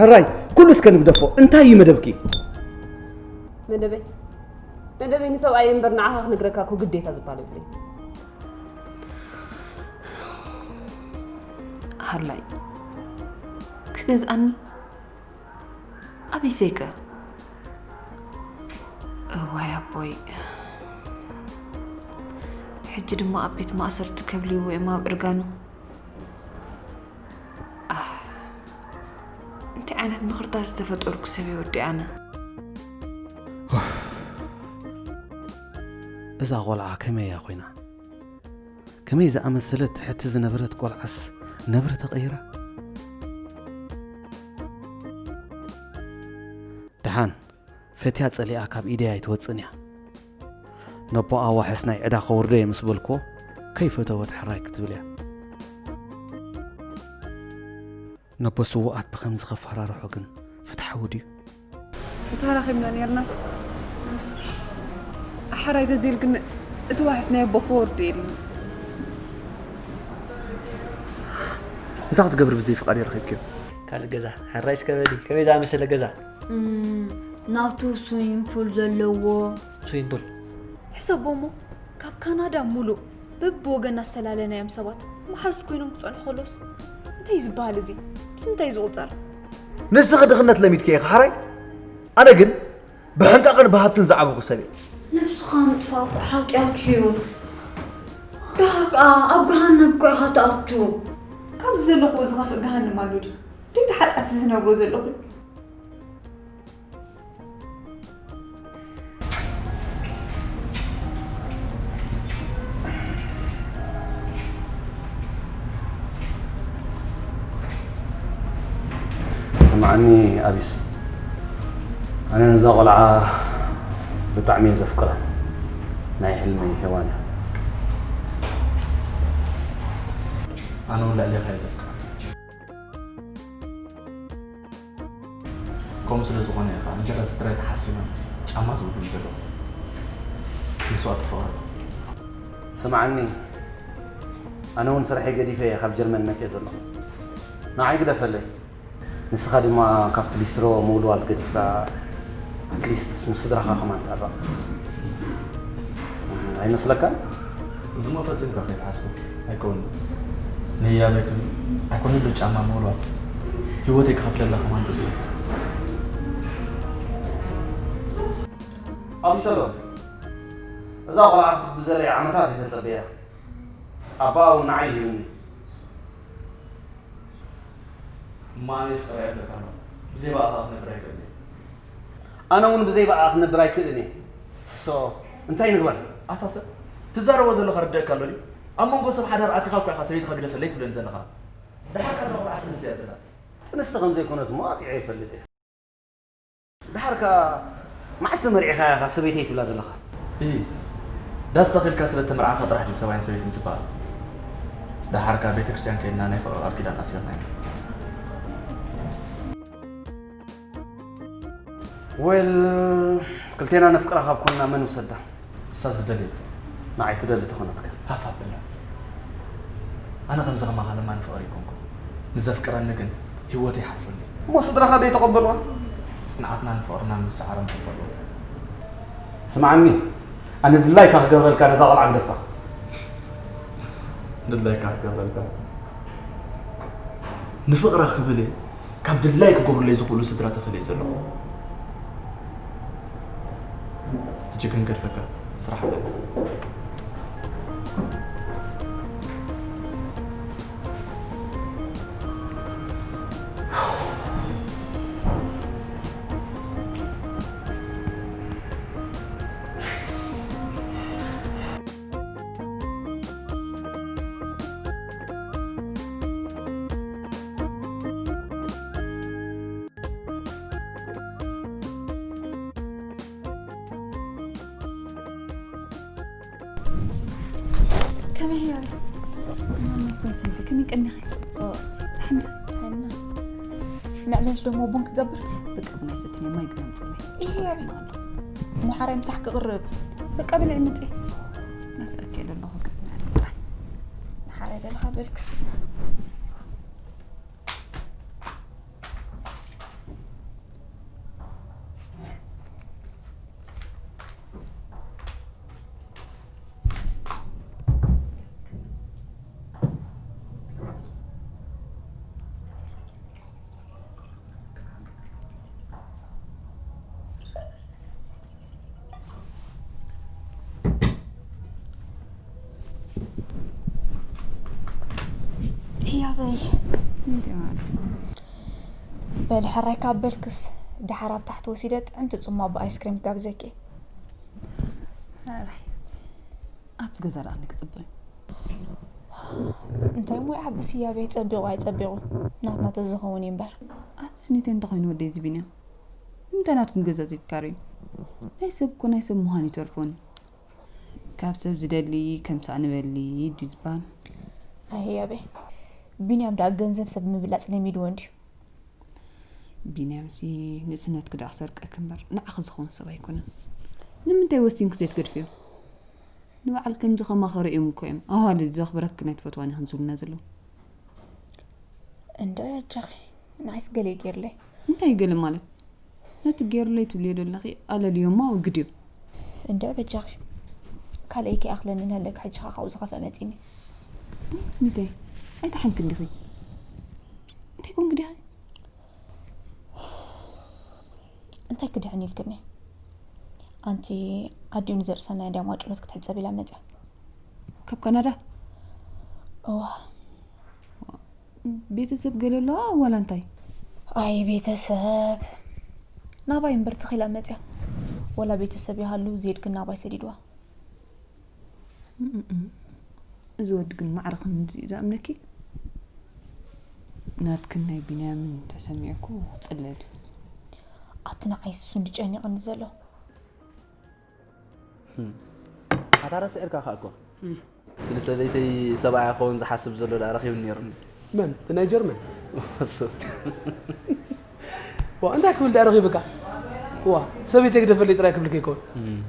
ሕራይ፣ ኩሉ እስከ ንግደፎ። እንታይ እዩ መደብኪ? መደበይ መደበይ ንሰብኣይ እምበር ንዓኻ ክነግረካ እኮ ግዴታ ዝበሃል የብለይ። ሃላይ ክገዝኣኒ ኣበይሰይከ? እዋይ ኣቦይ፣ ሕጂ ድማ ኣብ ቤት ማእሰርቲ ከብልይዎ እዮም ኣብ እርጋኑ። ኣህ፣ እንታይ ዓይነት ንኽርታት ዝተፈጠርኩ ሰብ እየ ወዲ ኣነ። እዛ ቆልዓ ከመይ እያ ኮይና? ከመይ ዝኣመሰለት ትሕቲ ዝነበረት ቆልዓስ ነብሪ ተቐይራ? ደሓን ፈትያ ጸሊኣ ካብ ኢደይ ኣይትወጽእን እያ። ነቦኣ ዋሕስ ናይ ዕዳ ከውርዶ እየ ምስ በልክዎ ከይፈተወት ሕራይ ክትብል እያ። ነቦ ስዉኣት ብኸምዚ ከፈራርሖ ግን ፍትሓዊ ድዩ? ተራኺብና ኔርናስ ኣሓራይ ዘዜል ግን እቲ ዋሕስ ናይ ኣቦ ክወርድ የለን። እንታይ ክትገብሪ ብዘይ ፍቓድ ረኺብክዮ? ካልእ ገዛ ሕራይ እስከ በሊ ከመይ ዝኣመሰለ ገዛ ናቱ ስዊሚንግ ፑል ዘለዎ ስዊሚንግ ፑል ሕሰቦ እሞ ካብ ካናዳ ሙሉእ በብወገና ዝተፈላለናዮም ሰባት መሓዙት ኮይኖም ክጸንሑ ከለውስ እንታይ እዩ ዝበሃል እዚ? ምስ ምንታይ እዩ ዝቑጸር? ንስኺ ድኽነት ለሚድኪ ኢኺ ሓራይ? ኣነ ግን ብሕንቃቕን ብሃብትን ዝዓበኹ ሰብ እየ። ነብስኻ ምጥፋእ እኮ ሓጢኣት እዩ። ደሓር ከኣ ኣብ ገሃነም እኮ ኢኻ ትኣቱ። ካብዚ ዘለኽዎ ዝኸፍእ ገሃነም ኣሎ ድዩ? ደይቲ ሓጢኣት ዝነብሮ ዘለኹ ስምዓኒ ኣቢስ፣ ኣነ ነዛ ቆልዓ ብጣዕሚ እየ ዘፍቅራ። ናይ ሕልመይ ሄዋን እያ። ኣነ እውን ልዕሌኻ እየ ዘፍቅራ። ከምኡ ስለ ዝኾነ እየ ከዓ ንገለ ስትራይት ሓሲመ ጫማ ዝውድም ዘለኹ። ንስዋ ትፈቕዶ። ስምዓኒ፣ ኣነ እውን ስርሐይ ገዲፈ እየ ካብ ጀርመን መፅየ ዘለኹ። ንዓይ ግደፈለይ። ንስኻ ድማ ካብቲ ሊስትሮ ምውልዋል ገዲፍካ ኣትሊስት ምስ ስድራኻ ከማን ትዕረቕ ኣይመስለካን? እዚሞ ፈጺምካ ከይትሓስቦ ኣይከውንን። ንህያበይ ክብል ኣይኮነን ዶ ጫማ ምውልዋል ህይወተይ ክኸፍለላ ከማን ደልየ። ኣቢሰሎም፣ እዛ ቆልዓ ክትጉብዘለይ ዓመታት እየ ተጸብያ። ኣቦኣ እውን ንዓይ ሂቡኒ። እሞ ኣነ ፍቕሪ የብለካን ኣሎ። ብዘይ ብኣኻ ክነብር ኣይክእልን እየ። ኣነ እውን ብዘይ ብኣኣ ክነብር ኣይክእልን እየ። ሶ እንታይ ንግበር? ኣታ ሰብ ትዛረቦ ዘለኻ ርደኣካ ኣሎ ድዩ? ኣብ መንጎ ሰብ ሓዳር ኣቲኻ እኮ ኢኻ ሰበይትኻ ግደፈለይ ትብለኒ ዘለኻ። ደሓር ከ እዛ ቆልዓ ጥንስቲ እያ ዘላ። ጥንስቲ ከም ዘይኮነት እሞ ኣጢዐ ይፈልጥ እየ። ደሓር ከ መዓስ ተመርዒኻ ኢኻ ሰበይተይ ትብላ ዘለኻ? እይ ዳስ ተኺልካ ስለ እተመርዓኻ ጥራሕ ድዩ ሰብኣይን ሰበይትን ትበሃል? ደሓር ከ ቤተ ክርስትያን ከይድና ናይ ፍቕሪ ቃል ኪዳን ኣሲርና ኢና። ዌል ክልቴና ነፍቅራ ካብ ኮንና መን ውሰዳ? እሳ ዝደለየቶ። ንዓይ ትደሊ ተኾነትካ። ሃፍ ኣበላ። ኣነ ከምዚ ከማኻ ለማኒ ፍቕሪ ኣይኮንኩን። ንዘፍቅረኒ ግን ህይወቱ ይሓልፈሉ። እሞ ስድራኻ ደይተቐበልዋ? ጽንዓትናን ፍቕርናን ምስ ሰዓሮም ተቐበልዎ። ስምዓኒ፣ ኣነ ድላይካ ክገብረልካ ነዛ ቆልዓ ግደፋ። ድላይካ ክገብረልካ ንፍቕራ ክብል እየ ካብ ድላይ ክገብሩለይ ዝኽእሉ ስድራ ተፈልየ ዘለኹ። ሕጂ ግን ገድፈካ ስራሕ ኣለኒ። ከመይ ህያብ መስገን ሰንበ ከመይ ቀኒኺ? ጽቡቕ። ሓንቲ ሓና። ንዕለሽ ደሞ ቡን ክገብር? በቃ ቡን ኣይሰትን እየ፣ ማይ ግን ኣምጽለይ። ይሄ ያበይ። እሞ ሓራይ ምሳሕ ክቕርብ። በቃ ብልዒ ምጺ። ናፍቀኪ እየ ዘለኹ ግን። ሓራይ በልኻ በልክስ። ስሜት ማለት በል ሕራይ ካብ በልክስ፣ ደሓር ኣብ ታሕቲ ወሲደ ጥዕምቲ ጽማቦ ኣይስክሬም ክጋብዘኪ። ሕራይ ኣቲ ገዛ ደኣ ክጽበዩ። እንታይ እሞ ይዓብስ ህያበይ፣ ጸቢቑ ኣይጸቢቑ ናትና ተዝኸውን እዩ እምበር። ኣቲ ስኒተይ እንተኾይኑ ወደይ እዚ ቢንያም ንምንታይ ናትኩም ገዛ ዘይትካረዩ? ናይ ሰብ እኮ ናይ ሰብ ምዃን ይተርፎኒ። ካብ ሰብ ዝደሊ ከም ሳእኒ በሊ ድዩ ዝበሃል? ኣይ ህያበይ፣ ቢንያም ደኣ ገንዘብ ሰብ ምብላጽ ለሚድዎ እንድዩ። ቢንያምሲ ንእስነትኪ ደኣ ክሰርቀኪ እምበር ንዓኺ ዝኸውን ሰብ ኣይኮነን። ንምንታይ ወሲንኪ ዘይትገድፍዮ? ንበዓል ከምዚ ከማኸሩ እዮም እኮ እዮም ኣዋልድ ዘኽብረክን ኣይትፈትዋን ኢኽን ዝብሉና ዘለዉ። እንደ በጃኺ ንዓይስ ገለ እዩ ገይርለይ። እንታይ ገለ ማለት? ነቲ ገይርለይ ትብልዮ ዘለኺ ኣለልዮሞ ኣወግድዮ። እንደ በጃኺ ካልኣይ ከይኣኽለኒ ንህለክ ሕጂ ኸዓ ካብኡ ዝኸፍአ መጺኒ። ስኒተይ ኣይደሓንክን ዲኺ? እንታይ ኮንክ ዲኺ? እንታይ ክድሕን ኢልክኒ? ኣንቲ ኣዲኡ ንዘርእሰናይ እንድያ ማጭሎት ክትሕጸብ ኢላ መጽያ። ካብ ካናዳ? እዋ። ቤተሰብ ገለ ኣለዋ ዋላ እንታይ? ኣይ ቤተሰብ፣ ናባይ እምበር ትኺላ መጽያ። ወላ ቤተሰብ ይሃሉ ዜድ ግን ናባይ ሰዲድዋ። እምእም። እዚ ወዲ ግን ማዕረ ከምዚ እዩ ዝኣምነኪ? ናትክን ናይ ቢንያምን ተሰሚዑ እኮ ክጽለል እዩ። ኣቲ ንዓይ እሱ እንድጨኒቕኒ ዘሎ። ኣታ ረሲዕልካ ከኣ እኮ። እቲ ንሰበይተይ ሰብኣያ ክኸውን ዝሓስብ ዘሎ ደኣ ረኺብኒ ነይሩኒ። መን? እቲ ናይ ጀርመን? እሱ። ዋ፣ እንታይ ክብል ደኣ ረኺብካ? ዋ፣ ሰበይተይ ግደፈለይ ጥራይ ክብልካ ይከውን። እም።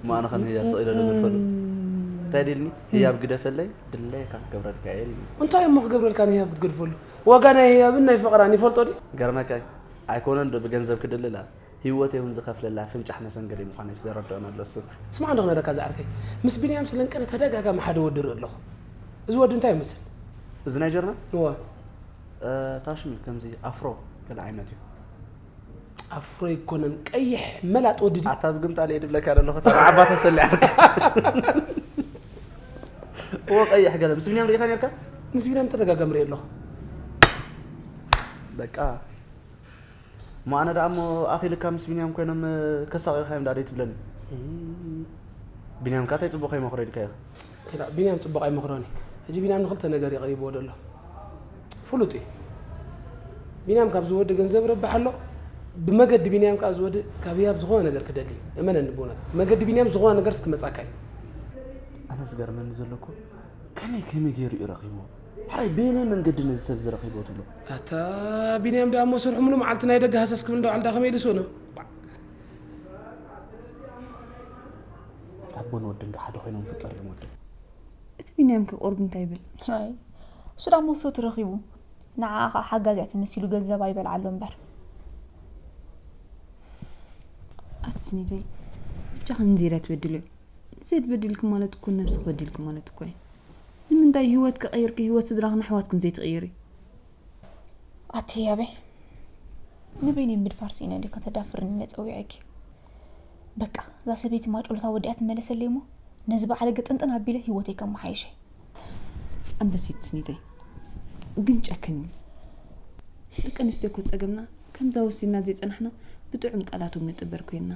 እሞ ኣነ ኸ ንህያብ ስቕ ኢለ ዶ ገድፈሉ? እንታይ ደልኒ? ህያብ ግደፈለይ፣ ድለየካ ክገብረልካ እየ ኢልኒ። እንታይ እሞ ክገብረልካ ንህያብ ክትገድፈሉ? ዋጋ ናይ ህያብን ናይ ፍቕራን ይፈልጦ ድዩ? ገርመካ እዩ። ኣይኮነን ዶ ብገንዘብ ክድልላ? ህይወተይ እውን ዝኸፍለላ ፍንጫሕ መሰንገሊ ምዃነይ ተረድኦ ኣሎ እሱ። ስማዕ እንዶ ክነግረካ ዝዓርከይ፣ ምስ ቢንያም ስለንቀነ ተደጋጋሚ ሓደ ወዲ ርኢ ኣለኹ። እዚ ወዲ እንታይ ይመስል? እዚ ናይ ጀርመን? እወ። እ፣ ታሽሚ ከምዚ ኣፍሮ ገለ ዓይነት እዩ። ኣፍሮ ኣይኮነን፣ ቀይሕ መላጥ ወዲ ድዩ? ኣታ ብግምጣል እየ ድብለካ ዘለኹ፣ እታ ዓባ ተሰሊዓልካ። እወ፣ ቀይሕ ገለ። ምስ ቢንያም ርኢኻ ነርካ? ምስ ቢንያም ተደጋጋሚ ርኢ ኣለኹ። በቃ። እሞ ኣነ ደኣ እሞ ኣኺልካ ምስ ቢንያም ኮይኖም ከሳቒዩኻ እዮም ደኣ ደይትብለኒ? እም። ቢንያም ከኣ እንታይ ጽቡቕ ከይመኽሮ ኢልካ ኢኻ? ከላ፣ ቢንያም ጽቡቕ ኣይመኽሮን እዩ። ሕጂ ቢንያም ንኽልተ ነገር እዩ ቀሪብዎ ዘሎ። ፍሉጥ እዩ። ቢንያም ካብዚ ወዲ ገንዘብ ይረብሕ ኣሎ። ብመገዲ ቢንያም ከኣ እዚ ወዲ ካብ ህያብ ዝኾነ ነገር ክደሊ እዩ። እመነኒ ብእውነት። መገዲ ቢንያም ዝኾነ ነገር ክመጻካ እዩ። ኣነ ዝገርመኒ ዘሎ እኮ ከመይ ከመይ ገይሩ እዩ ረኺብዎ? ሕራይ በየናይ መንገዲ ነዚ ሰብ እዚ ረኺብዎ ትብሎ? ኣታ ቢንያም ደኣ እሞ ስርሑ ሙሉ መዓልቲ ናይ ደገ ሃሰስ ክብል እንዳ በዓል ደኣ ከመይ ኢሉ ይስእኖ? ኣታ ኣቦን ወድን ዶ ሓደ ኮይኖም ፍጠር እዮም ወደይ? እቲ ቢንያም ከ ቁሩብ እንታይ ይብል? ኣይ፣ እሱ ደኣ እሞ ፍቶቱ ረኺቡ። ንዓኣ ኸዓ ሓጋዚኣ ተመሲሉ ገንዘባ ይበልዓሉ እምበር። ኣቲ ስኒተይ፣ ብቻ ክንዚ ኢላ ትበድልዮ። ንሴት በዲልኪ ማለት እኮ ነብስኺ በዲልኪ ማለት እኮ እዩ። ንምንታይ ህይወትኪ ቀይርኪ ህይወት ስድራኽን ኣሕዋትክን ዘይትቕይሪ? ኣቲ ህያበይ፣ ንበይነይ ምድፋር ስኢነ ድየ ከተዳፍርኒ ኢለ ጸዊዐኪ? በቃ፣ እዛ ሰበይቲ ማጭሎታ ወዲኣ ትመለሰለይ እሞ፣ ነዚ በዓለ ግጥንጥን ኣቢለ ህይወተይ ከመሓይሸ። ኣንበሲት ስኒተይ፣ ግን ጨክኒ። ደቂ ኣንስትዮ እኮ ጸገምና፣ ከምዛ ወሲንና ዘይጸናሕና፣ ብጥዑም ቃላቶም ንጥበር ኮይንና።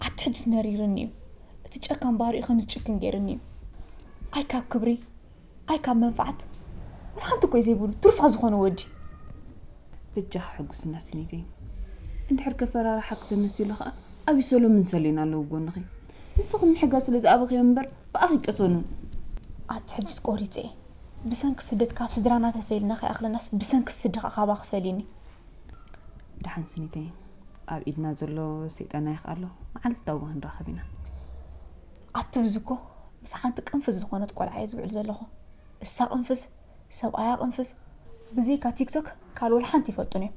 ኣቲ ሕጅስ መሪርኒ እዩ። እቲ ጨካን ባህሪኡ ከም ዝጭክን ገይርኒ እዩ። ኣይ ካብ ክብሪ፣ ኣይ ካብ መንፍዓት፣ ወላ ሓንቲ እኮ እዩ ዘይብሉ፣ ትሩፋ ዝኾነ ወዲ። በጃኺ ሕጉስና ስኒተይ። እንድሕር ከፈራርሓኪ ተመሲሉ ኸኣ፣ ኣቢሰሎምን ሰሌን ኣለዉ ጎንኺ። ንስኺ ምሕጋዝ ስለ ዝኣበኽዮ እምበር፣ ብኣኺ ይቀሰኑ። ኣቲ ሕጅስ ቆሪጸ እየ። ብሰንኪ ስደት ካብ ስድራና ተፈሊና ከይኣኽለናስ፣ ብሰንኪ ስዲ ኸኣ ካባኺ ፈሊኒ። ደሓን ስኒተይ፣ ኣብ ኢድና ዘሎ ሰይጣን ኣይኽኣሎ፣ መዓልታዊ ክንራኸብ ኢና። ኣቲ ብዚ እኮ ምስ ሓንቲ ቅንፍዝ ዝኾነት ቆልዓ እየ ዝውዕል ዘለኹ። እሳ ቅንፍዝ፣ ሰብኣያ ቅንፍዝ፣ ብዘይካ ቲክቶክ ካልእ ወላ ሓንቲ ይፈልጡን እዮም።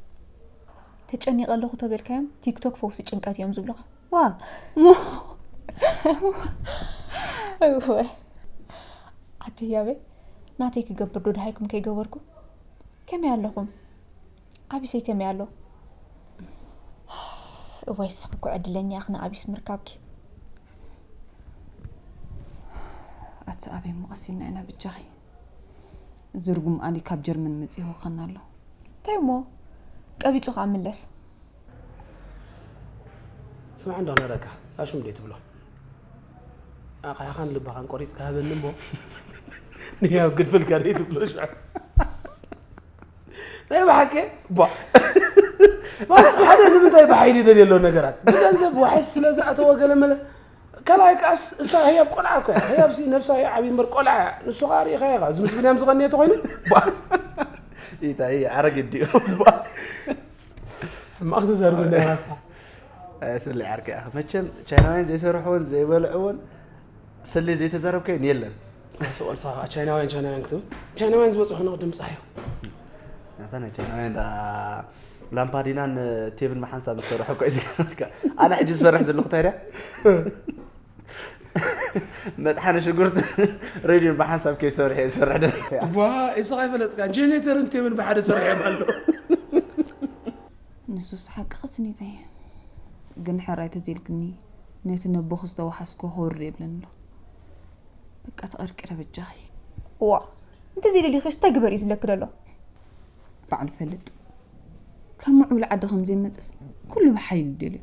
ተጨኒቐ ኣለኹ ተበልካዮም፣ ቲክቶክ ፈውሲ ጭንቀት እዮም ዝብሉኻ። ዋ! እወ። ኣቲ ህያበይ፣ ናተይ ክገብር ዶ ደሃይኩም ከይገበርኩ? ከመይ ኣለኹም? ኣቢሰይ ከመይ ኣሎ? እዋይ፣ ንስኺ እኮ ዕድለኛ ኢኺ ንኣቢስ ምርካብኪ። ኣቲ ኣበይ እሞ ቀሲንና ኢና ብጃኺ። ዝርጉም ኣሊ ካብ ጀርመን መጺኡ ይወኸና ኣሎ። እንታይ እሞ ቀቢጹ ከኣ ምለስ። ስማዕ እንዶ ነረካ ኣሽም ደይ ትብሎ ኣኻያኻን ልባኻን ቆሪጽካ ሃበኒ እሞ ንያብ ግድፍልካ ደይ ትብሎ ሽዑ ናይ ብሓቂ ቧ ማስ ሓደ ንምንታይ ብሓይሊ ደልየሎ ነገራት ብገንዘብ ዋሕስ ስለ ዝኣተወ ገለ መለ ካልኣይ ከኣስ እሳ ህያብ ቆልዓ እኮ እያ ህያብ ሲ ነብሳ እያ ዓብዪ እምበር ቆልዓ እያ ንሱ ከዓ ርኢኻ ኢኻ እዚ ምስ ብንያም ዝቐንየ ተኾይኑ ኢታ ኣረግ ድዩ ሕማቕ ተዛርበና ራስኻ ስለ ዓርከ ኢኻ መቸም ቻይናውያን ዘይሰርሕዎን ዘይበልዕዎን ስለ ዘይተዛረብካዮን የለን ሰቆልሳ ቻይናውያን ቻይናውያን ክትብል ቻይናውያን ዝበፅሑ ንቕድም ፀሓዮ ናታ ናይ ቻይናውያን ዳ ላምፓዲናን ቴብን ብሓንሳብ ዝሰርሑ እኮ እዩ ዝገርመካ ኣነ ሕጂ ዝፈርሕ ዘለኹ እንታይ ድያ መጥሓኒ ሽጉርቲ ሬድዮን ብሓንሳብ ከይሰርሕ እየ ዝፈርሕ ደለኹ እያ ዋ እስኻ ኣይፈለጥካ ጀኔተርን ቴብን ብሓደ ሰርሖም ኣሎ ንሱስ ሓቅኺ ስኒተይ ግን ሕራይ ተዘይልክኒ ነቲ ነቦኺ ዝተዋሓስኮ ክወርድ የብለኒ ኣሎ በቃ ተቐርቂረ በጃኺ ዋ እንተዘይደሊኺስ እንታይ ግበሪ እዩ ዝብለኪ ዘሎ ባዕሉ ፈልጥ ካብ ምዕቡል ዓዲ ከም ዘይመፅስ ኩሉ ብሓይሊ ደልዩ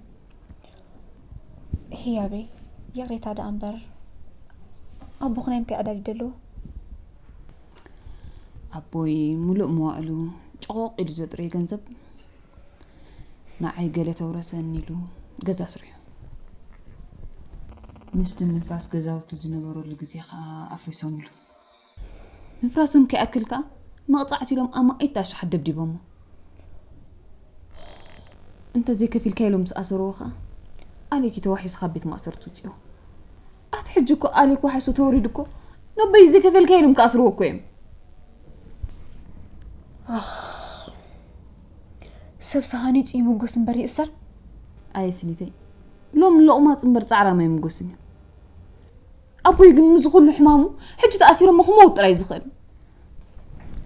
ህያበይ ይቕሬታ ደኣ እምበር ኣቦኺ ናይ ምንታይ ዕዳዲ ደለዎ ኣቦይ ሙሉእ መዋእሉ ጭቖቕ ኢሉ ዘጥረየ ገንዘብ ንዓይ ገለ ተውረሰኒ ኢሉ ገዛ ኣስሪሑ ምስቲ ምፍራስ ገዛውቲ ዝነበረሉ ግዜ ከዓ ኣፍሪሶምሉ ምፍራሶም ከይኣክል ከዓ መቕፃዕቲ ኢሎም ኣማኢት ኣሽሓት ደብዲቦሞ እንተዘይከፊልካ ኢሎም ምስ ኣሰረዎ ከዓ ኣሌኪ ተዋሒሱ ካብ ቤት ማእሰርቲ ውፅኦ ኣቲ ሕጂ እኮ ኣሌክ ዋሕሱ ተወሪዱ እኮ ነቦይ ዘይከፈልካ ኢሎም ክኣስርዎ እኮ እዮም ሰብ ሰሃኒፁ ይምጎስ እምበር ይእሰር ኣየ ስኒተይ ሎም ሎቕማፅ እምበር ፃዕራም ኣይምጎስን እዩ ኣቦይ ግን ምስ ኩሉ ሕማሙ ሕጂ ተኣሲሮሞ ክመውት ጥራይ ዝኽእል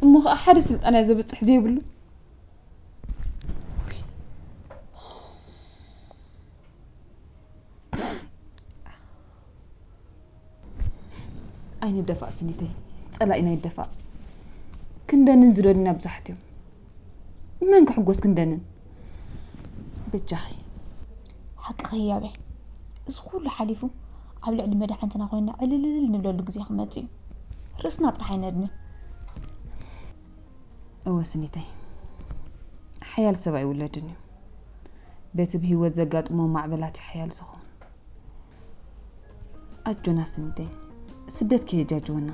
እሞ ከዓ ሓደ ስልጣን እያ ዘብፅሕ ዘይብሉ ኣይንደፋእ ስኒተይ ፀላኢና ይደፋእ ክንደንን ዝደልዩና ብዙሓት እዮም መን ክሕጎስ ክንደንን በጃኺ ሓቂ ከያበ እዚ ኩሉ ሓሊፉ ኣብ ልዕሊ መድሓንትና ኮይና ዕልልልል ንብለሉ ግዜ ክመፅእ እዩ ርእስና ጥራሕ ኣይነድንን እወ ስኒተይ ሓያል ሰብ ኣይውለድን እዩ በቲ ብህይወት ዘጋጥሞ ማዕበላት እዩ ሓያል ዝኸውን ኣጆና ስኒተይ ስደት ከየጃጅወና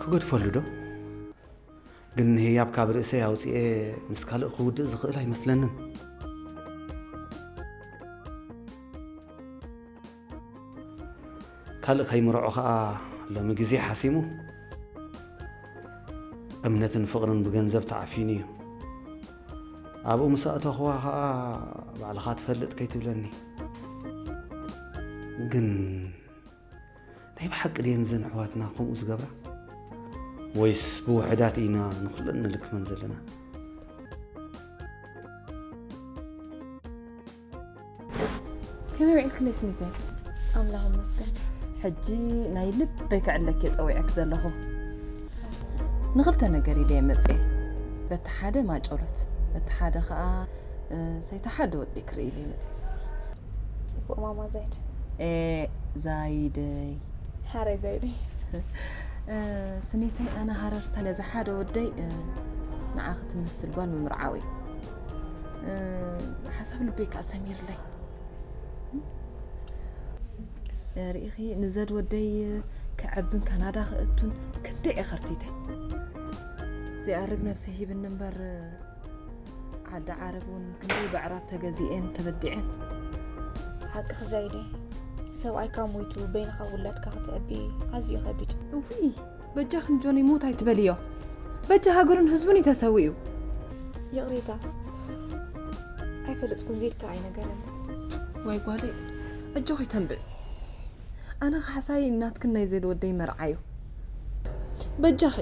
ክገድፈሉ ዶ ግን ህያብ ካብ ርእሰይ ኣውፅኤ ምስ ካልእ ክውድእ ዝኽእል ኣይመስለንን ካልእ ከይምርዖ ኸዓ ሎሚ ግዜ ሓሲሙ እምነትን ፍቕርን ብገንዘብ ተዓፊኑ እዩ ኣብኡ ምስ ኣእተኽዋ ኸዓ ባዕልኻ ትፈልጥ ከይትብለኒ ግን ናይ ብሓቂ ድየን እዘን ኣሕዋትና ከምኡ ዝገብራ ወይስ ብውሕዳት ኢና ንኹለን ንልክፈን ዘለና ከመይ ውዒልክለይ ስኒተይ? ኣምላኽ ይመስገን። ሕጂ ናይ ልበይ ከዕለኪ እየ ጸዊዐኪ ዘለኹ። ንኽልተ ነገር ኢለ እየ መጽየ። በቲ ሓደ ማጨሎት፣ በቲ ሓደ ኸኣ ሰይቲ ሓደ ወዲ ክርኢ ኢለ እየ መጽየ። ጽቡቕ ማማ ዛይድ። ኤ ዛይደይ። ሓራይ ዛይደይ። ስኒተይ ኣነ ሃረርታ ነዚ ሓደ ወደይ ንዓኺ ትመስል ጓል ምምርዓወይ ሓሳብ ልበይ ከኣ ሰሚርለይ ርኢኺ ንዘድ ወደይ ክዕብን ካናዳ ክእቱን ክንደይ እየ ኸርቲተ ዘይኣርግ ነብሲ ሂብኒ እምበር ዓዲ ዓረብ እውን ክንደይ ብዕራብ ተገዚኤን ተበዲዐን ሓቅኺ ዛይደ ሰብኣይካ ሞይቱ በይንኻ ውላድካ ክትዕቢ ኣዝዩ ከቢድ እውይ በጃኽን ጆኒ ሞት ኣይትበልዮ በጃ ሃገሩን ህዝቡን እዩ ተሰዊኡ ይቕሬታ ኣይፈለጥኩን ዜድካ ኣይነገረኒ ወይ ጓለይ ኣጆኺ ተንብል ኣነ ካሕሳይ እናትክን ናይ ዜድ ወደይ መርዓዩ በጃኺ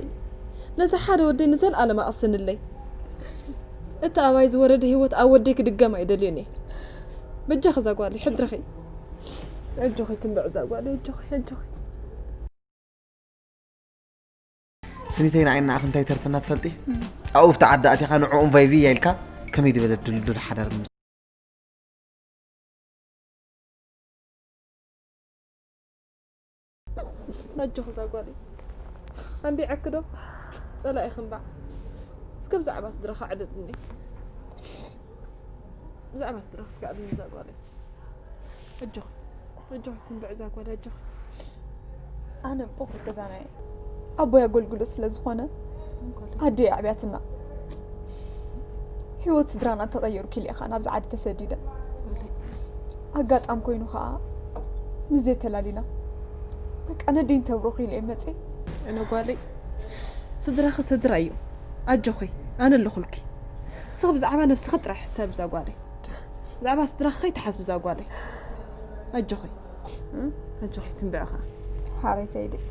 ነዚ ሓደ ወደይ ንዘልኣለም ኣቕስንለይ እቲ ኣባይ ዝወረደ ህይወት ኣብ ወደይ ክድገም ኣይደልዮን እየ በጃኺ እዛ ጓለይ ሕድርኺ ኣጆኺ ትንብዕ እዛ ጓለይ፣ ኣጆኺ፣ ኣጆኺ። ስኒተይ ንዓይ ንዓኺ እንታይ ተርፈና ትፈልጢ? ኣብኡ ኣብቲ ዓዲ ኣቲኻ ንዕኦም ቫይቪ ኢልካ ከመይ ዝበለ ድልዱል ሓዳር ምስ ኣጆኺ እዛ ጓለይ። ኣንቢዐኪ ዶ? ጸላኢኺ እምበኣር። እስከ ብዛዕባ ስድራኺ ኣዕልልኒ። ብዛዕባ ስድራኺ እስከ ኣዕልልኒ እዛ ጓለይ። ኣጆኺ። ኣጆኺ ትንብዕ እዛ ጓለይ፣ ኣጆኺ። ኣነ እምበኣር ገዛና እየ። ኣቦይ ኣገልግሎት ስለ ዝኾነ ኣደይ ኣዕብያትና። ህይወት ስድራና ተቐየሩ ኢለ ኢኻ ናብዚ ዓዲ ተሰዲደ። ኣጋጣሚ ኮይኑ ኸኣ ምስ ዘይ ተላሊና። በቃ ነደይ እንተብረኹ ኢለ እየ መጽየ። ኣነ ጓለይ፣ ስድራኺ ስድራ እዩ። ኣጆኺ፣ ኣነ ኣለኹልኪ። ንስኺ ብዛዕባ ነብስኺ ጥራሕ ሕሰቢ እዛ ጓለይ። ብዛዕባ ስድራኺ ከይትሓስቢ እዛ ጓለይ። ኣጆኺ። እ? ኣጆኺ ትንብዒ ኸኣ። ሓረይተይ ድዩ?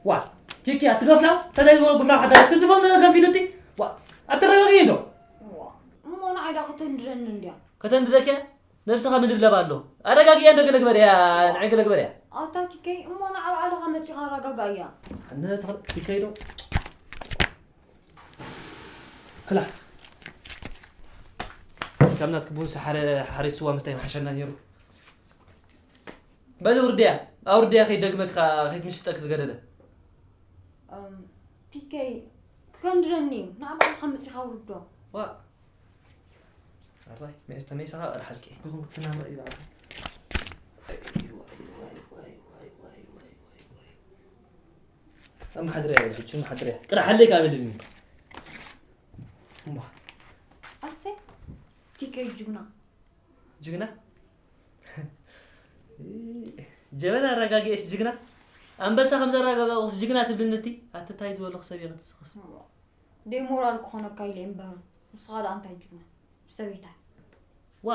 ዋ፣ ኪኪ፣ ኣቲ ገፍላ፣ እንታይ ዝበሎ ጉፍላ ሓዳር፣ እቲ ዝበሎ ገንፊሉ እቲ፣ ዋ፣ ኣትረጋግኢ እንዶ። ዋ፣ እሞ ንዓይ ዳ ከተንድደኒ እንድያ። ከተንድደኪ እያ? ነብስኻ ምልብለብ ኣሎ። ኣረጋግእያ እንዶ ገለ ግበርያ፣ ንዓይ ገለ ግበርያ። ኣታ ቲከይ፣ እሞ ንዓ ባዕልኻ መጺኻ ኣረጋግኣያ። ኣነ ተኸ-፣ ቲከይ ዶ? ክላ። ከም ናትኪ ቡን ሰሓረ-፣ ሓሪት ስዋ ምስታይ ምሓሸና ነይሩ። በሊ ውርድያ፣ ኣውርድያ ከይደግመኪ ከኣ ከይትምሽጠኪ ዝገደደ። እም፣ ቲከይ፣ ክከንድረኒ እዩ። ንዓ ባዕልኻ መጺኻ ውርዶ። ዋ። ኣራይ፣ መስ-፣ ተመይሳኻ ቀድሓልኪ። ይኹን ክትናመ እዩ ባዕልኻ። ኣማሓድርያ፣ ብቹ ኣማሓድርያ። ቅዳሓለይ ካብ ኢልኒ። እምቧ። ኣሰይ፣ ቲከይ ጅግና። ጅግና? ጀበና ኣረጋጊኤስ ጅግና? ኣንበሳ ከም ዘረጋጋቑስ ጅግና ትብልኒ እቲ? ኣቲ ታይ ዝበልኹ ሰብ ኢኺ ትስኽስ? እምቧ። ደይ ሞራል ክኾነካ ኢለ እምበር፣ ንስኻ ደኣ እንታይ ጅግና? ሰበይታይ። ዋ!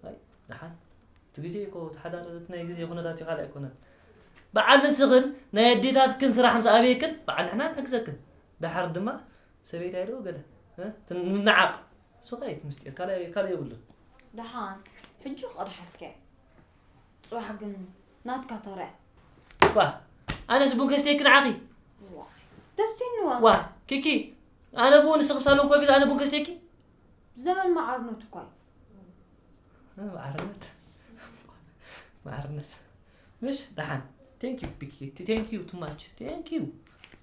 ኣይ፣ ደሓን። እቲ ግዜ እኮ፣ እቲ ሓዳር፣ እቲ ናይ ግዜ ኩነታት እዩ፣ ካልእ ኣይኮነን። በዓል ንስኽን ናይ ኣዴታትክን ስራሕ ምስ ኣበየክን፣ በዓል ንሕና ንሕግዘክን። ደሓር ድማ ሰበይታይ ዶ ገለ፣ እ? እቲ ንነዓቕ። እሱ ኸኣ እቲ ምስጢር፣ ካልእ፣ ካልእ የብሉን። ደሓን፣ ሕጂ ክቕድሓልካ እየ። ጽባሕ ግን ናትካ ተራ እያ። ዋ፣ ኣነስ ቡን ከስትየኪ ንዓኺ። ዋ፣ ተስትይኒ ዋ። ዋ፣ ኪኪ፣ ኣነ ቡን ንስኺ ኣብ ሳሎን ኮፍ ኢለ ኣነ ቡን ከስትየኪ? ዘመን መዓርነት እኳ እዩ። እ፣ መዓርነት። መዓርነት። ምሽ፣ ደሓን። Thank you፣ ቢኪ። Thank you too much። Thank you።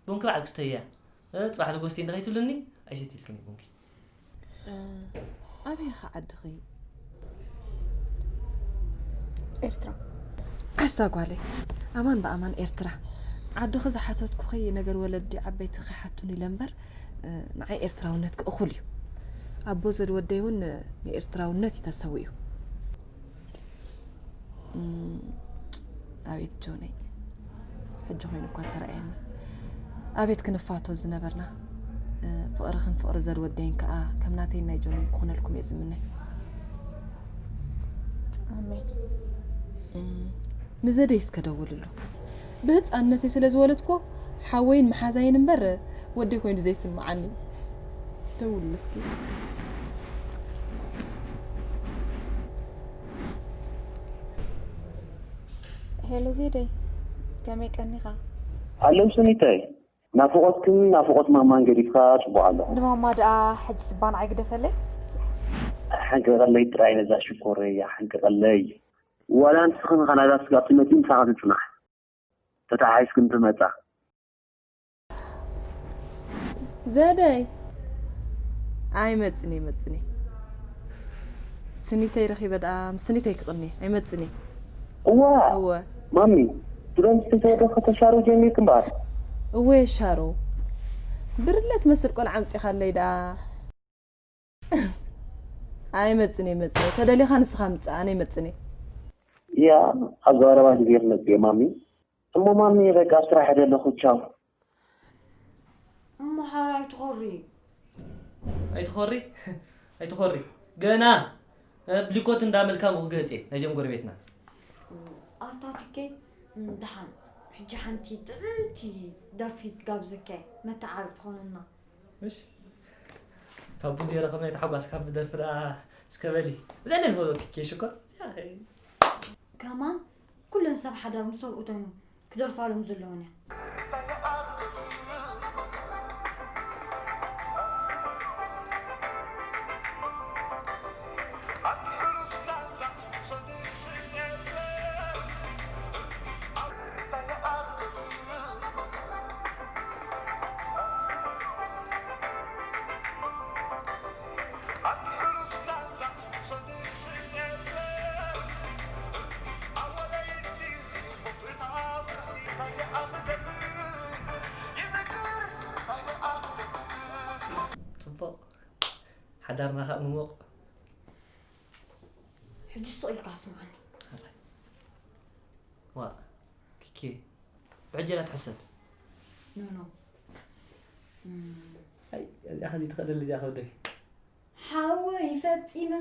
ቡንኪ ባዕልኪ ስተያ። እ፣ ጽባሕ ንጎስቲ እንደ ከይትብልኒ፣ ኣይሰትይልክን እየ ቡንኪ። እ፣ ኣበይ ኢኻ ዓድኺ? ኤርትራ። ዓሳ ጓለይ፣ ኣማን ብኣማን ኤርትራ። ዓድኺ ዝሓተትኩኺ ነገር ወለዲ ዓበይቲ ከይሓቱኒ ኢለ እምበር፣ እ፣ ንዓይ ኤርትራውነትኪ እኹል እዩ። ኣቦ ዘድወደይ እውን ንኤርትራውነት እዩ ተሰዊኡ። እም፣ ኣቤት ጆነይ፣ ሕጂ ኮይኑ እኳ ተራእየኒ። ኣቤት ክንፋቶ ዝነበርና። እ፣ ፍቕርኽን ፍቕሪ ዘድወደይን ከኣ ከም ናተይን ናይ ጆነይን ክኾነልኩም እየ ዝምነ። ኣሜን። እም፣ ንዘደይ እስከ ደውልሉ። ብህጻንነተይ ስለ ዝወለድኩዎ ሓወይን መሓዛይን እምበር ወደይ ኮይኑ ዘይስምዓኒ። ደውልሉ እስኪ። ሄሎ ዜደይ፣ ከመይ ቀኒኻ? ኣለው ስኒተይ፣ ናፍቖትክን ናፍቖት ማማን ገዲፍካ ጽቡቕ ኣለኹ። ንማማ ደኣ ሕጂ ስባ ንዓይ ግደፈለይ። ሓንቀቐለይ ጥራይ ነዛ ሽኮረያ ሓንቀቐለይ። ዋላ ንስኽን ካናዳ ስጋብ ትመጺ ምሳኻ ትጽናሕ። ተተሓሒዝክን ትመጻ። ዘደይ። ኣይመጽን እየ፣ መጽን እየ። ስኒተይ ረኺበ ደኣ ምስ ስኒተይ ክቕኒ እየ። ኣይመጽን እየ። እዋ። እወ። ማሚ፣ ድሮ ምስ ተወደኸ ተሻሩ ጀሚርክ እምበኣር። እወ፣ የሻሩ። ብርለ ትመስል ቆልዓ ኣምጺኻለይ ደኣ። ኣይመጽን እየ፣ መጽን እየ። ተደሊኻ ንስኻ ምጽእ፣ ኣነ ኣይመጽን እየ። እያ ኣብ ዘባረባ ግዜ ክመጽእ እየ ማሚ። እሞ ማሚ በቃ ስራሕ እየ ዘለኹ ቻው። እሞ ሓራይ ትኾሪ። ኣይትኾሪ ኣይትኾሪ ገና እ፣ ብሊኮት እንዳመልካ ምኽገጽ እየ ናይዞም ጎረቤትና። ኣታ ትኬ፣ ደሓን። ሕጂ ሓንቲ ጥዕምቲ ደርፊ ትጋብዘካ እየ፣ መተዓረቕ ትኾነና። እሺ ካብ ቡንዜሮ ከመይ ተሓጓስ ካብ ደርፊ ደኣ እስከ በሊ። እዚኣ እንደ ዝበሎ ትኬ ሽኮር። ከማን ኩሎም ሰብ ሓዳር ምስ ሰብኡቶም ክደርፋሎም ዘለዎም እያ። ጽቡቕ ሓዳርና ከዓ ምሙቕ። ሕጂ ስቕ ኢልካ ስምዓኒ። ዋ ኪኬ ብዕጀላ ትሕሰብ። ኖ ኖ። ኣይ እዚኣ ከዚ ትኽእለሉ እዚኣ ከብደይ። ሓወይ ፈጺመ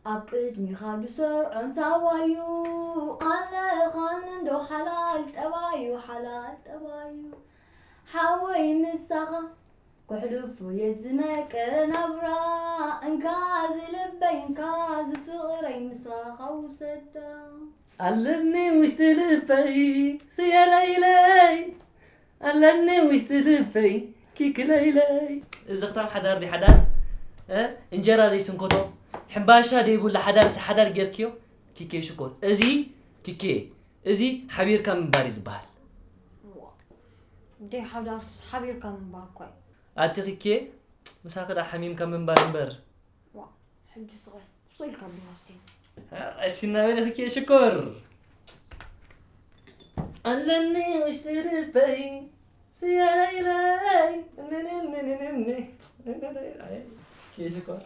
ኣብ ቅድሚኻ ዝሰርዖ እንታይ ዋዩ? ኣለኻኒ እንዶ ሓላል ጠባዩ፣ ሓላል ጠባዩ። ሓወይ ምሳኻ ከሕልፎ እየ ዝመቀረ ናብራ። እንካ ዝልበይ እንካ ዝፍቕረይ ምሳኻ ውሰዳ። ኣለኒ ውሽጢ ልበይ ስየለይለይ ኣለኒ ውሽጢ ልበይ ኪክለይለይ። እዚ ክታም ሓዳር ዲ ሓዳር እ? እንጀራ ዘይስንከቶ ሕምባሻ ደይብሉ ሓዳር ሲ ሓዳር ጌርክዮ። ኪኬ ሽኮር እዚ ኪኬ እዚ ሓቢርካ ምንባር እዩ ዝበሃል። ደይ ሓዳር ሓቢርካ ምንባር እኳ እዩ። ኣቲ ኪኬ ምሳኺ ዳ ሓሚምካ ምንባር እምበር። ዋ፣ ሕጂ ስቕ ስቕ ኢልካ ብናፍቲ። እስቲ እናበለ ኪኬ ሽኮር ኣለኒ ውሽጢ ልበይ ስያለይለይ ሽኮር።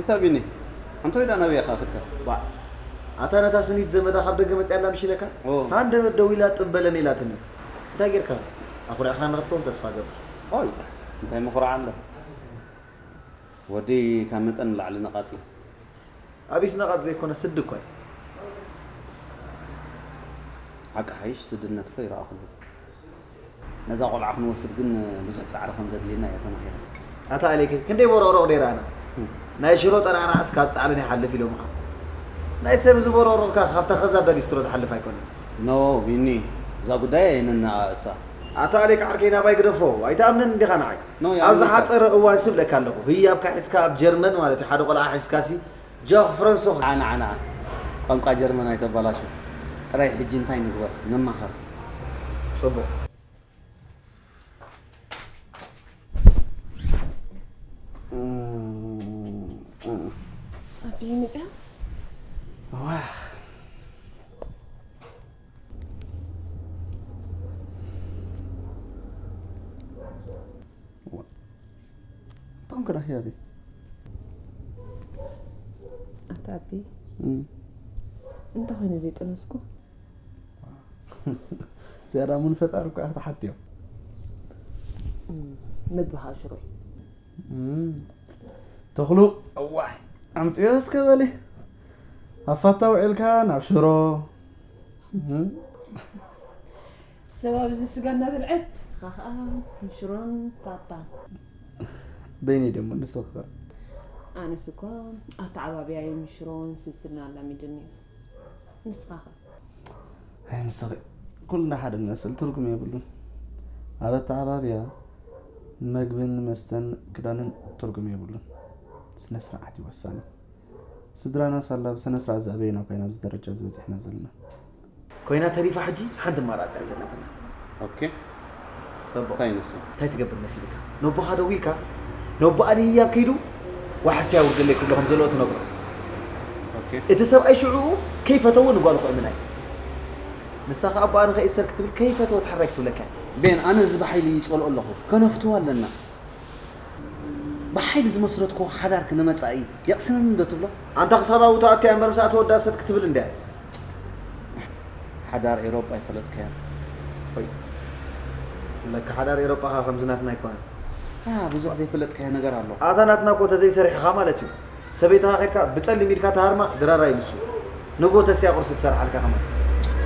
ኢታ ቢኒ ኣንተ ወይዳ ናበይ ኢኻ ከድካ? ባ ኣታ ነታ ስኒት ዘመዳ ካብ ደገ መጽያ ኣላ ምሽ ኢለካ? ኦ። ሃንደበት ደው ኢላ ጥበለን ኢላትኒ። እንታይ ጌርካ? ኣኹሪዕኻ ንኽትከውን ተስፋ ገብር። ኦይ እንታይ ምኹራዕ ኣሎ? ወዲ ካብ መጠን ንላዕሊ ነቓጺ እዩ። ኣቢስ ነቓጽ ዘይኮነ ስዲ እኮ እዩ። ሓቂ ሓይሽ ስድነት እኮ ይረኣኹሉ። ነዛ ቆልዓ ክንወስድ ግን ብዙሕ ጻዕሪ ከም ዘድልየና እየ ተማሂረ። ኣታ ኣሌክ ክንደይ ቦሮቕሮቕ ደይ ረኣና። ናይ ሽሮ ጠራዕራዕስ ካብ ጻዕርን ይሓልፍ ኢሎምኻ። ናይ ሰብ እዚ ቦሮቕሮቕካ ካብታ ከዛብ ዳ ሊስትሮ ዝሓልፍ ኣይኮነን። ኖ ቢኒ እዛ ጉዳይ ኣየነና እሳ። ኣታ ኣሌክ ዓርከይ ናባይ ግደፎ ኣይትኣምንን እንዲኻ ንዓይ። ኖ፣ ኣብዚ ይኣምነካ። ሓጸረ እዋን ስብለካ ኣለኹ ህያብካ ሒዝካ ኣብ ጀርመን ማለት እዩ ሓደ ቆልዓ ሒዝካሲ ጆኽ ፍረንሶ። ዓና ዓና ቋንቋ ጀርመን ኣይተባላሹ። ጥራይ ሕጂ እንታይ ንግበር ንማኸር። ጽቡቕ። ኣቢ መጽያ ዋህ። እቶም ክዳ ህያቢ ኣታ ኣቢ እንታይ ኮይነ ዘይጠነስኩ? ዝያዳ ሙን ፈጣሪ እኳ ኢኻ ትሓትዮ። ምግቢ ከዓ ሽሮ እዩ። ተኽሉ እዋይ ኣምፅዮ እስከ በሊ ኣፋታ ውዒልካ ናብ ሽሮ። ሰብ ኣብዚ ስጋ እናበልዐት ንስኻ ከዓ ንሽሮን ፋታን። በይነይ ደሞ ንስኺ ከ? ኣነስ እኳ ኣተዓባብያይ ንሽሮን ስልስልን ኣላሚድኒ እዩ። ንስኻ ከ? ኣይ ንስኺ ኩልና ሓደ ንመስል ትርጉም የብሉን። ኣብ ኣተዓባብያ መግብን መስተን ክዳንን ትርጉም የብሉን። ስነ ስርዓት እዩ ወሳኒ። ስድራና ሳላ ብስነ ስርዓት ዘዕበዩና እኳ ኢና ኣብዚ ደረጃ እዚ በፂሕና ዘለና። ኮይና ተሪፋ ሕጂ ሓንቲ ኣማራፂ እያ ዘላትና። ኦኬ ፅቡቕ። እንታይ ንሱ እንታይ ትገብር መሲልካ? ነቦኻ ደዊልካ ነቦኣ ንህያብ ከይዱ ዋሕስያ ውርደለይ ክብሎ ከም ዘለዎ ትነግሮ። ኦኬ እቲ ሰብኣይ ሽዑ ከይፈተዎ ንጓሉ ክእምና እዩ። ንሳ ከዓ ኣቦኣ ንኸይእሰር ክትብል ከይፈተወት ሕራይ ክትብለካ እያ። ቤን፣ ኣነ እዚ ብሓይሊ ይጸልኦ ኣለኹ። ከነፍትዎ ኣለና። ብሓይሊ ዝመስረትክዎ ሓዳር ክነመጻኢ የቕስነኒ ዶ ትብሎ? ኣንታ ክሳብ ኣብኡ ተኣትያ እምበር፣ ምስ ኣተወዳ ሰጥ ክትብል እንድያ። ሓዳር ኤውሮጳ ኣይፈለጥካዮን። ወይ፣ ለካ ሓዳር ኤውሮጳ ኸኣ ከምዚ ናትና ኣይኮነን። ኣ፣ ብዙሕ ዘይፈለጥካዮ ነገር ኣሎ። ኣታ ናትና እኮ ተዘይሰሪሕኻ ማለት እዩ። ሰበይትኻ ኸድካ ብጸሊም ኢድካ ተሃርማ፣ ድራር እዩ ንሱ። ንጎ ተስያ ቁርሲ ትሰርሓልካ ከማን።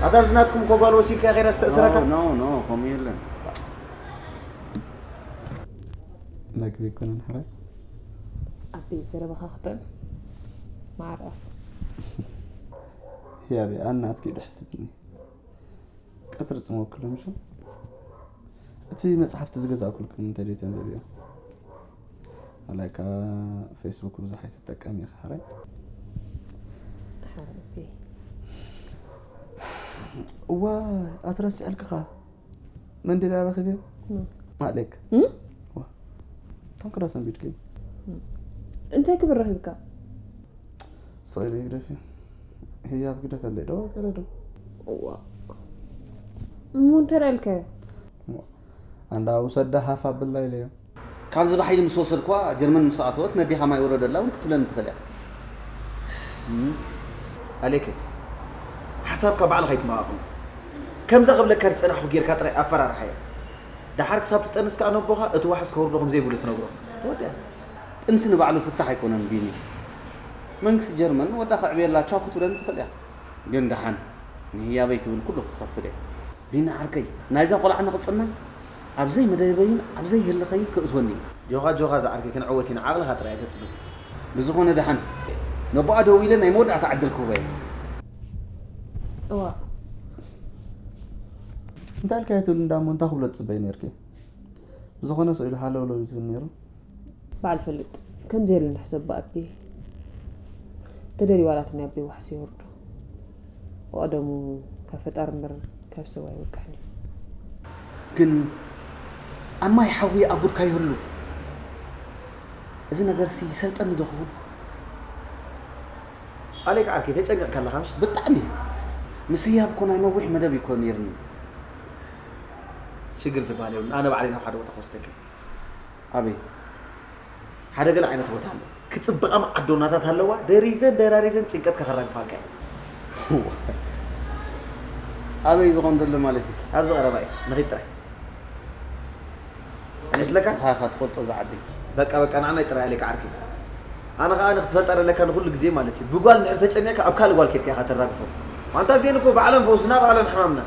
ኣታ ኣብዚ ናትኩም እኮ ጓል ወሲድካ ኸይዳ ዝተእስረካ። ኖ፣ ኖ፣ ኖ፣ ከምኡ የለን። መግቢ ኣይኮነን ሕራይ። ኣቢ ዘረባኻ ክጥዕም። ማዕረ ኣፍ። ያቤ፣ ኣነ ኣትኪ ደሕስብኒ። ቀትሪ ጽመወክሎም ሹ። እቲ መጽሓፍቲ ዝገዛእኩልኩም እንተ ደይ ተንብብዮ። ኣላይ ከኣ ፌስቡክ ብዙሕ ኣይትጠቀም ኢኻ ሕራይ። ሓራይ። እዋይ፣ ኣትረስዐልክኻ። መንዲል ኣበኺብዮ? ኖ። ኣሌክ። እም? ዋ። ታንክዳ ሰንቢድኪ። እንታይ ክብር ረኺብካ? ስቕ ኢሉ ይግደፍ እዩ። ህያብ ግደፈለይ ዶ፣ ገለ ዶ? እዋ። እሞ እንታይ ደኣ ኢልካዮ? እሞ፣ ኣንዳ ውሰዳ ሃፍ ኣብላ ኢለዮ። ካብዚ ብሓይሊ ምስ ወሰድኳ፣ ጀርመን ምስ ኣተወት፣ ነዴኻ ማይ ወረደላ እውን ክትብለኒ ትኽእል እያ። እም። ኣሌክ፣ ሓሳብካ ባዕልኻ ኣይትመቓቕሎ። ከምዛ ክብለካ ዝጸናሕኩ ጌርካ ጥራይ ኣፈራርሓያ። ደሓር ክሳብ ትጠንስ ከኣ ነቦኻ እቲ ዋሕስ ከውርዶ ከም ዘይብሉ ትነግሮ። ተወዲኣ። ጥንሲ ንባዕሉ ፍታሕ ኣይኮነን ቢኒ። መንግስቲ ጀርመን ወዳ ከዕብየላ ቻው ክትብለኒ ትኽእል እያ። ግን ደሓን ንህያበይ ክብል ኩሉ ክኸፍል እየ። ቢኒ ዓርከይ፣ ናይዛ ቆልዓ ንቕጽና ኣብ ዘይመደበይን ኣብ ዘይህልኸይን ክእትወኒ እዩ። ጆኻ ጆኻ ዝዓርከይ ክንዕወት ኢና፣ ዓቕልኻ ጥራይ ኣይተጽብብ። ብዝኾነ ደሓን ነቦኣ ደዊለ ናይ መወዳእታ ዕድል ክህቦ እየ። እዋ። እንታይ ኢልካዮ ትብል እንዳ እሞ እንታይ ክብሎ ትጽበይ ነይርኪ? ብዝኾነ ስቕ ኢሉ ሃለውለው እዩ ዝብል ነይሩ። ባዕሉ ፈልጥ። ከምዚ የለን ሕሰብ ብኣቢ። ተደልዩ ዋላ እቲ ናይ ኣቢ ዋሕስ የወርዶ። ብቐደሙ ካብ ፈጣሪ እምበር ካብ ሰብ ኣይወቅሕን እዩ። ግን ኣብ ማይ ሓዊ ኣጉድካ ይህሉ። እዚ ነገርሲ ይሰልጠኒ ዶ ክኸውን? ኣሌክ ዓርከይ፣ ተጨኒቕካ ኣለኻ ምሽ? ብጣዕሚ። ምስ ህያብ እኮ ናይ ነዊሕ መደብ እኮ ነይርኒ። ሽግር ዝበሃል የብሉን። ኣነ ባዕለይ ናብ ሓደ ቦታ ክወስደካ እየ። ኣበይ? ሓደ ገለ ዓይነት ቦታ ኣሎ። ክጽብቓ መዓዶናታት ኣለዋ። ደሪዘን ደራሪዘን ጭንቀትካ ከራግፋልካ እየ። ኣበይ ዝኾን ዘሎ ማለት እዩ? ኣብዚ ቀረባ እዩ። ንኺድ ጥራይ። ኣይመስለካ? ንስኻ ኢኻ ትፈልጦ እዛ ዓዲ። በቃ፣ በቃ፣ ንዓናይ ጥራይ ኣሌክ ዓርከይ። ኣነ ኸኣ ንክትፈልጣ ደለካ ንኹሉ ግዜ ማለት እዩ። ብጓል እንድሕር ተጨኒቕካ ኣብ ካልእ ጓል ኬድካ ኢኻ ተራግፎ። ኣንታ እዚኤን እኮ ባዕለን ፈውስና፣ ባዕለን ሕማምና።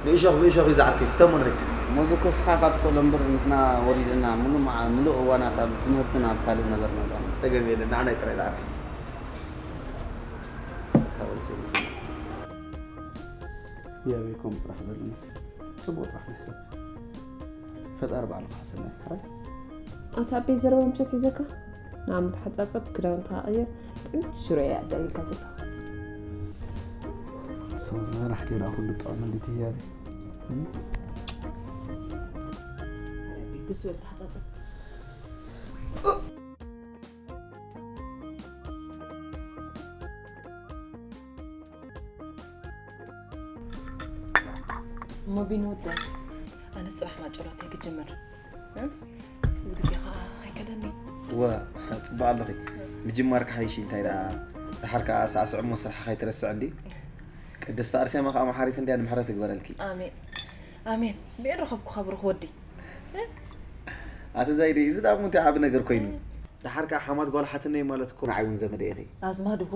ንእሾኽ ብእሾኽ እዩ ዝዓርከይ፣ ስተሞን ሕጂ። እሞ እዚ እኮ ንስኻ ኢኻ ትኽእሎ እምበር ንሕና ወሊድና ምሉእ መዓ-፣ ምሉእ እዋናት ኣብ ትምህርትን ኣብ ካልእ ነበርና ዳኣ። ጸገም የለን፣ ንዓናይ ጥራይ ዝዓርከይ። ያቤ፣ ከምኡ ጥራሕ በሉኒ። ጽቡቕ ጥራሕ ንሕሰብ። ፈጣሪ ባዕሉ ክሓሰና እዩ። ሕራይ? ኣታ ኣቤ ዘረባ ምሸት ሒዘካ? ንዓ ምትሓጻጸብ፣ ክዳውንትኻ ቀይር፣ ጥዕምቲ ሽሮ እያ ኣዳልዩልካ ዘለኹ። ሰብ ዝበላሕ ከይዳ ኩሉ ጥዑም እንዴት ህያቤ። እም? ኣቤ፣ ግስ በል ተሓጻጸብ። እሞ ቢኒ ወደይ፣ ኣነ ጽባሕ ማጨሎተይ ክጅምር። እ? እዚ ግዜ ኸኣ ኣይከደኒ። እወ፣ ጽቡቕ ኣለኺ። ምጅማር ክሓይሽ እንታይ ደኣ፣ ደሓር ከኣ ሳዕስዕ እሞ ስራሕ ከይትረስዕ እንዲ። ቅድስቲ ኣርሴማ ከኣ መሓሪት እንድያ፣ ንምሕረት ይግበረልኪ። ኣሜን። ኣሜን። ብኤን ረኸብኩኻ ብሩኽ ወዲ። እ? ኣቲ ዛይደይ፣ እዚ ደኣ እሞ እንታይ ዓቢ ነገር ኮይኑ? እ። ደሓር ከኣ ሓማት ጓል ሓትነይ ማለት እኮ ንዓይ እውን ዘመደይ ኢኺ። ኣዝማድ እወ።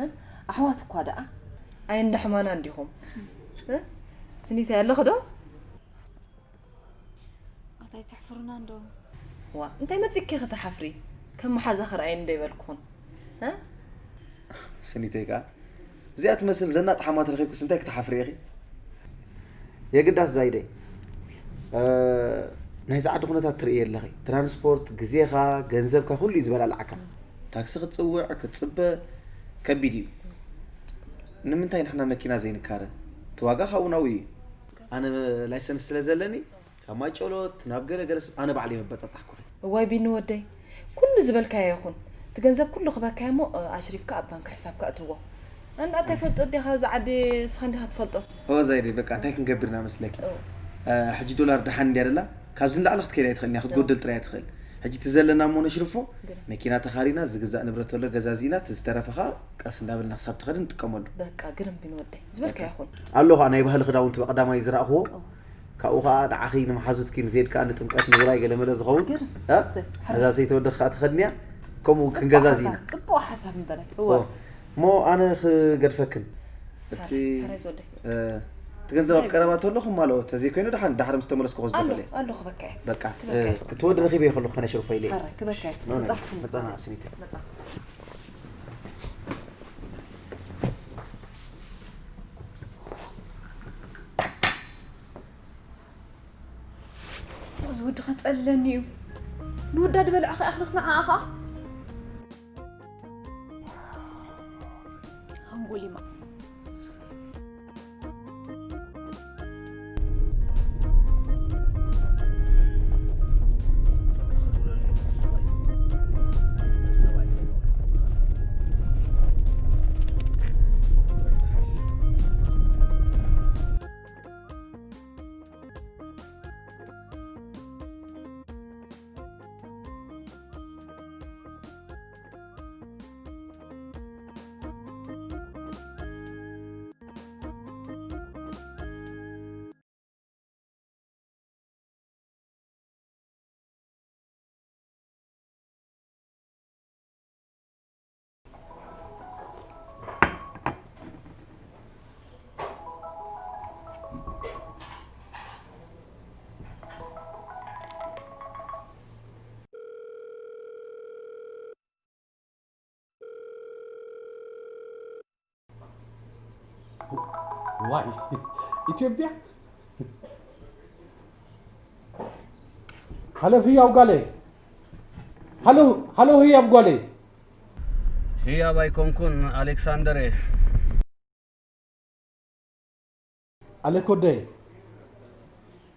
እ? ኣሕዋት እኳ ደኣ። ኣየንዳሕማና እንዲኹም። እ? ስኒተይ ኣለኺ ዶ? ኣታ ኣይተሕፍሩና እንዶ። ዋ፣ እንታይ መጺእኪ ክትሓፍሪ? ከም መሓዛኺ ርኣይኒ ዶ ኣይበልኩኽን? እ? ስኒተይ ከኣ፣ እዚኣ ትመስል ዘናጥ ሓማት ረኺብክስ እንታይ ክትሓፍሪ ኢኺ? የግዳስ ዛይደይ፣ እ፣ ናይዚ ዓዲ ኩነታት ትርእዮ ኣለኺ። ትራንስፖርት፣ ግዜኻ፣ ገንዘብካ፣ ኩሉ እዩ ዝበላልዓካ። ታክሲ ክትጽውዕ፣ ክትጽበ፣ ከቢድ እዩ። ንምንታይ ንሕና መኪና ዘይንካረ? እቲ ዋጋ ካብኡ ናብኡ እዩ። ኣነ ላይሰንስ ስለ ዘለኒ፣ ካብ ማይ ጨሎት ናብ ገለ ገለስ ኣነ ባዕለይ መበጻጻሕኩኺ። እዋይ ቢኒ ወደይ፣ ኩሉ ዝበልካዮ ይኹን። እቲ ገንዘብ ኩሉ ክበካዮ እሞ፣ እ፣ ኣሽሪፍካ ኣብ ባንክ ሕሳብካ እትዎ። ኣንዳ እንታይ ፈልጦ ዲኻ እዚ ዓዲ ንስኻ እንዲኻ ትፈልጦ። ኦ ዛይዲ፣ በቃ እንታይ ክንገብር ኢና መስለኪ? ኦ። ሕጂ ዶላር ደሓን እንድያ ደላ፣ ካብዚ ንላዕሊ ክትከይድ ኣይትኽእልን እያ፣ ክትጎድል ጥራይ እያ ትኽእል። ሕጂ እቲ ዘለና እሞ ነሽርፎ፣ መኪና ተኻሪና፣ ዝግዛእ ንብረት ኣሎ ገዛዚእና፣ እቲ ዝተረፈ ኸዓ ቀስ እንዳበልና ክሳብ ትኸድ ንጥቀመሉ። በቃ ግርም ቢን ወደይ ዝበልካ ይኹን። ኣሎ ኸዓ ናይ ባህሊ ክዳውንቲ ብቐዳማይ ዝረኣኽዎ፣ ካብኡ ኸዓ ንዓኺ ንመሓዙትኪ ንዜድ ከኣ ንጥምቀት ንውራይ ገለመለ ዝኸውን። ግርም። እ? እሰይ፣ ሕራይ። ነዛ ሰይቲ ወዲ ከኣ ትኸድንያ፣ ከምኡ ጽቡቕ ክንገዛዚና። ሓሳብ፣ ጽቡቕ ሓሳብ እምበረ። እወ። እሞ ኣነ ክገድፈክን። እቲ፣ ሕራይ፣ ሕራይ ዝወደይ። እ፣ እቲ ገንዘብ ኣብ ቀረባ ተሎ ክማልኦ፣ ተዘይኮይኑ ደሓን፣ ዳሕር ምስ ተመለስኩ ኣሎ፣ ክወስዶ እኽእል እየ። ኣሎ፣ ክበካ እየ። በቃ፣ ክበካ እ፣ እየ። እቲ ወዲ ረኺበ ከለኹ ከነሽርፎ ኢለ እየ። ሕራይ፣ ክበካ እየ። ኖ፣ ኖ፣ ምጻ ክስምዕ። መጻና፣ ስኒት። መጻ። እዚ ወዲ ከጸልለኒ እዩ። ንወዳ ድበልዖ ከይኣኽሎስ ንዓኣ ኸኣ። ሃንጎሊማ። ዋይ፣ ኢትዮጵያ? ሃሎ ህያብ ጓለይ። ሃሎ፣ ሃሎ ህያብ ጓለይ። ህያብ ኣይኮንኩን፣ ኣሌክሳንደር እየ። ኣሌክ ወደይ፣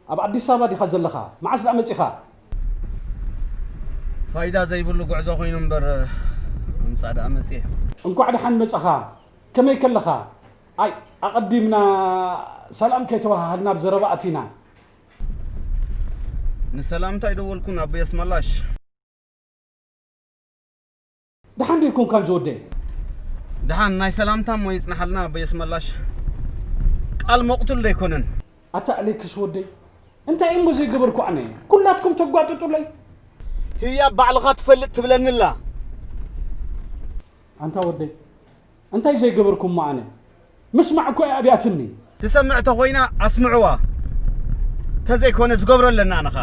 ኣብ ኣዲስ ኣበባ ዲኻ ዘለኻ? መዓስ ደኣ መጺኻ? ፋይዳ ዘይብሉ ጉዕዞ ኮይኑ እምበር፣ ምምጻእ ደኣ መጺኤ። እንኳዕ ደሓን መጻኻ። ከመይ ከለኻ? ኣይ፣ ኣቐዲምና ሰላም ከይተወሃሃድና ኣብ ዘረባ ኣቲና። ንሰላምታ ኣይደወልኩን ኣቦይ ኣስመላሽ። ደሓን ዶ ኣይኮንካን ዝወደይ? ደሓን ናይ ሰላምታ እሞ ይጽንሓልና ኣቦይ ኣስመላሽ። ቃል መቕቱል ዶ ኣይኮነን? ኣታ ኣሌክስ ወደይ፣ እንታይ እሞ ዘይገበርኩ ኣነ? ኩላትኩም ተጓጥጡለይ። ህያብ ባዕልኻ ትፈልጥ ትብለኒ ኣላ። ኣንታ ወደይ፣ እንታይ ዘይገበርኩ እሞ ኣነ? ምስማዕ እኮ እያ ኣብያትኒ። ትሰምዕ ተኾይና ኣስምዕዋ። ተዘይኮነ ዝገብሮ ኣለና ኣነኻ።